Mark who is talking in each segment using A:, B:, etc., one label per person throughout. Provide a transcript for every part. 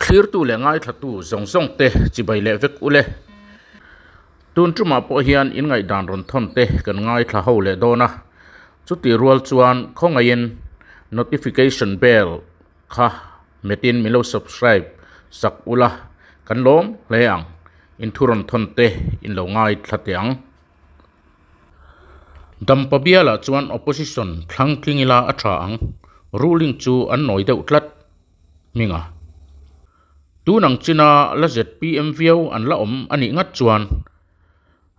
A: Thlirtu leh ngaithlatu zawng zawng te chibai leh vek ule. Tun tumah pawh hian in ngaihdan rawn thawn te kan ngaithla ho leh dawn a, chutih rual chuan khawngaihin notification bell kha hmetin min lo subscribe sak ula kan lawm hle ang, in thu rawn thawn te in lo ngaithla teh ang. Dampa bialah chuan opposition thlang tling ila a tha ang, ruling chu an nawi deuh tlat hminga. Tun ang china la zpm viau an la awm a nih ngat chuan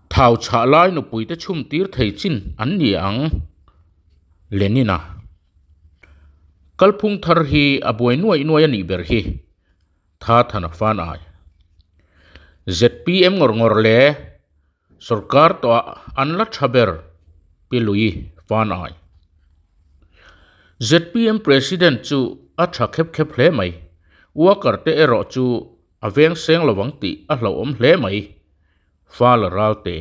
A: thau chhah lai nupuite chhum tir thei chin an ni ang Lenin-a kalphung thar hi a buai nuaih nuaih a nih ber hi tha than a fan ai. Zpm ngawr ngawr le Sorkar tawhah an la tha ber Pi Lui fan ai. Zpm President chu a tha khep khep hle mai. Worker te erawh chu a veng seng lovang tih a hlauhawm hle mai. Fa la ral te.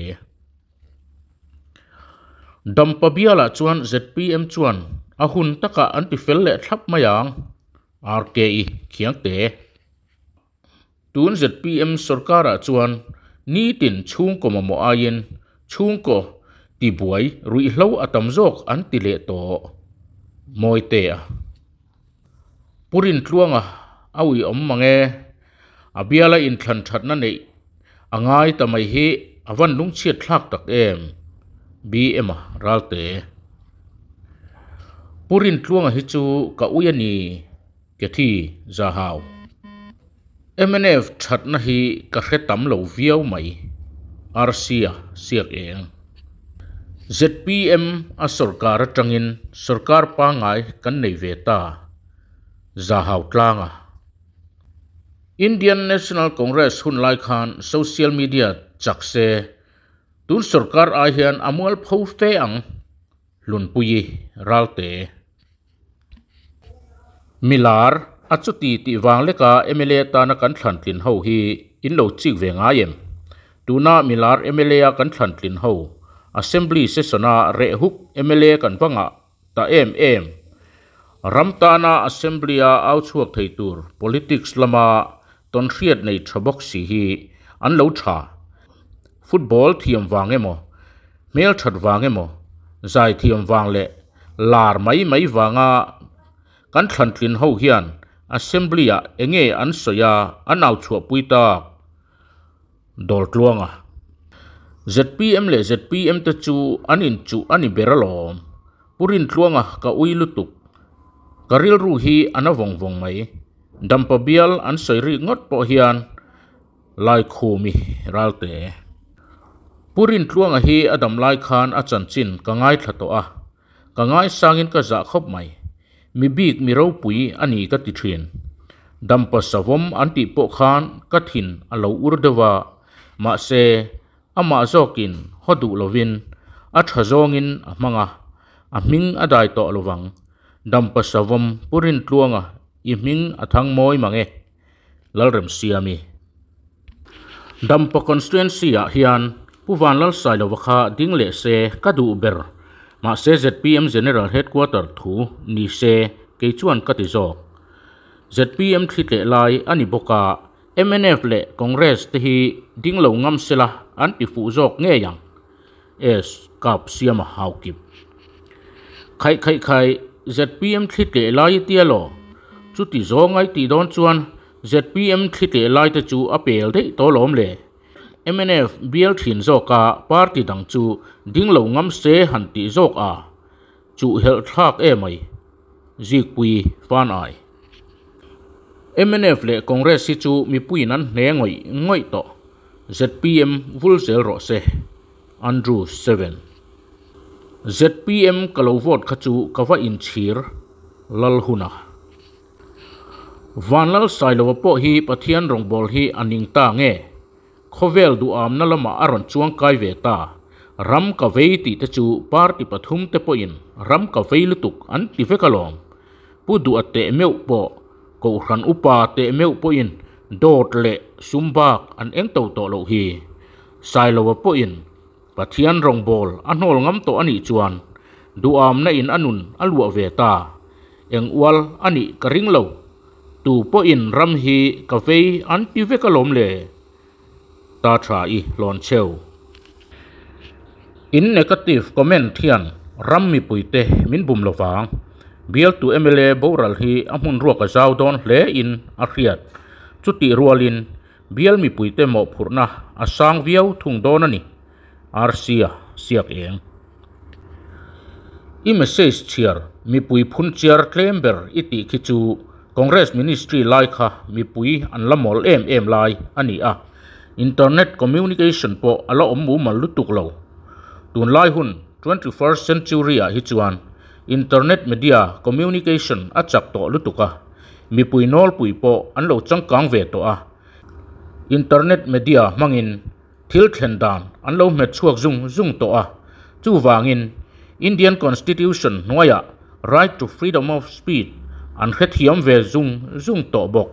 A: Dampa bialah chuan zpm chuan a hun takah an ti fel leh thlap mai ang. RKI Khiangte. Tun zpm sorkarah chuan nitin chhungkaw mamawh aiin chhungkaw tibuai ruihhlo a tam zawk an ti leh tawh Mawitea. Pu Rintluanga a uiawm mang e, a biala inthlan thatna neih a ngai ta mai hi a van lungchhiat thlak tak em? BM-a Ralte. Pu Rintluanga hi chu ka ui a ni Cathy Zahau. Mnf thatna hi ka hre tam lo viau mai, Rc-a siak eng. Zpm a sorkar atangin sorkar pangngai kan nei ve ta, Zahau tlanga. Indian National Congress hun lai khan social media chak se, tun sorkar ai hian a mualpho fe ang, Hlunpuii Ralte. Milar, a chuti tih vang leka mla tana kan thlan tlin ho hi in lo chik ve ngai em? Tuna milar mla a kan thlan tlin ho, Assembly session-a reh huk mla kan va ngah ta em em? Ram tana Assembly-a au chhuak thei tur politics lama tawnhriat nei tha bawk si hi an lo tha. Football thiam vang emaw, hmelthat vang emaw, zai thiam vang leh lar mai mai vanga kan thlantlin ho hian Assembly-ah enge an sawi a, an au chhuahpui tak Dawltluanga. Zpm leh zpm te chu an inchuh a ni ber alawm. Pu Rintluanga ka ui lutuk. Ka rilru hi a na vawng vawng mai. Dampa bial an sawi rik ngawt pawh hian Laikhumi Ralte. Pu Rintluanga hi a dam lai khan a chanchin ka ngaithla tawh a, ka ngaisangin ka zah khawp mai. Mi bik mi ropui a ni ka ti thin. Dampa savawm an tih pawh khan ka thin a lo ur deuh a, mahse amah zawkin haw duh lovin a tha zawngin a hmang a, a hming a dai tawh lovang. Dampa savawm Pu Rintluanga i hming a thang mawi mang e. Lalremsiami. Dampa constituency ah hian Pu Vanlalsailova kha ding leh se ka duh ber, mahse zpm General Headquarter thu ni se kei chuan ka ti zawk. Zpm thli tleh lai a ni bawk a, mnf leh Congress te hi ding lo ngam sela an ti fuh zawk ngei ang. S. Kap Siama Haukip. Khaih khaih khaih, zpm thli tleh lai i tia law? Chuti zawng ai tih dawn chuan zpm thli tleh lai te chu a pel daih tawh lawm le. Mnf bial thin zawka party dang chu ding lo ngam se han tih zawk a chuh helh thlak e mai. Zikpui fan ai. Mnf leh Congress hi chu mipuiin an hne ngawih ngawih tawh. Zpm vul zel rawh se. Andrew 7. Zpm ka lo vote kha chu ka va inchhir lal hun a. Vanlal Sailova pawh hi Pathian rawngbâwl hi a ning ta nge? Khawvel duhâmna lamah a rawn chuang kai ve ta. Ram ka vei tih te chu party pathum te pawhin ram ka vei lutuk an ti vek alawm. Pu Duha teh meuh pawh, Kohhran upa teh meuh pawhin dawt leh sum bak an eng to tawh loh hi. Sailova pawhin Pathian rawngbâwl a hnawl ngam tawh a nih chuan duhâmna in a nun a luah ve ta. Eng ual a nih ka ring lo. Tu pawhin ram hi ka vei an ti vek alawm le. Ta tha i hlawn cheu. In negative comment hian ram mipuite min bum lo vang. Bialtu mla boral hi a hmun ruak a zau dawn hle in a hriat. Chutih rualin bial mipuite mawhphurhna a sang viau thung dawn a ni. Rc-a siak eng. I message chhiar mipui phun chiar tlem ber i tih khi chu Congress ministry lai kha mipui an la mawl em em lai a ni a, internet communication pawh a la awm mumal lutuk lo. Tunlai hun 21st century ah hi chuan internet media communication a chak tawh lutuk a, mipui nawlpui pawh an lo changkang ve tawh a, internet media hmangin Thil thlen dan an lo hmet chhuak zung zung tawh a, chuvangin Indian Constitution hnuaiah Right to Freedom of Speech an hrethiam ve zung zung tawh bawk.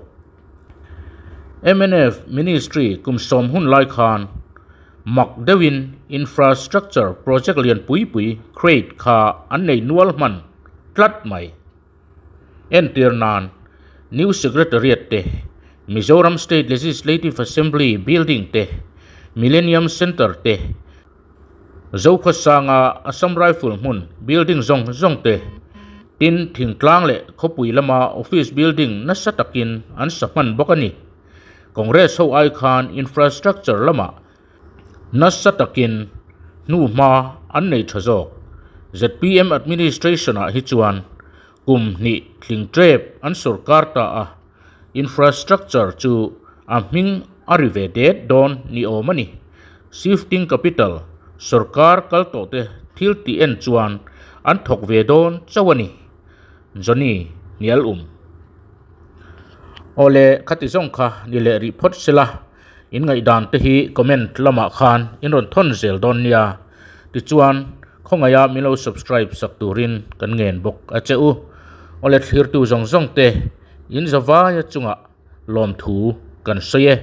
A: Mnf Ministry kum sawm hun lai khan mak deuhin infrastructure project lian pui pui create kha an nei nual hman tlat mai. Entir nan, New Secretariat te, Mizoram State Legislative Assembly Building te, Millennium Centre te, Zokhawsanga Assam Rifle hmun building zawng zawng te, tin thingtlang leh khawpui lama office building nasa takin an sa hman bawk a ni. Congress ho ai khan infrastructure lamah Nasa takin hnuhma an nei tha zawk. Zpm administration-ah hi chuan kum hnih tling tep an sorkar ta a, infrastructure chu a hming a ri ve det dawn ni awm a ni. Shifting capital sorkar kal tawhte thil tih en chuan an thawk ve dawn chauh a ni. Johnny hnial um. Awle khati zawng kha ni leh rih phawt sela. In ngaihdan te hi comment lamah khan in rawn thawn zel dawn nia. Tichuan, khawngaiha min lo subscribe sak turin kan ngen bawk a che u. Awle thlirtu zawng zawng te in zavaia chungah lawmthu kan sawi e.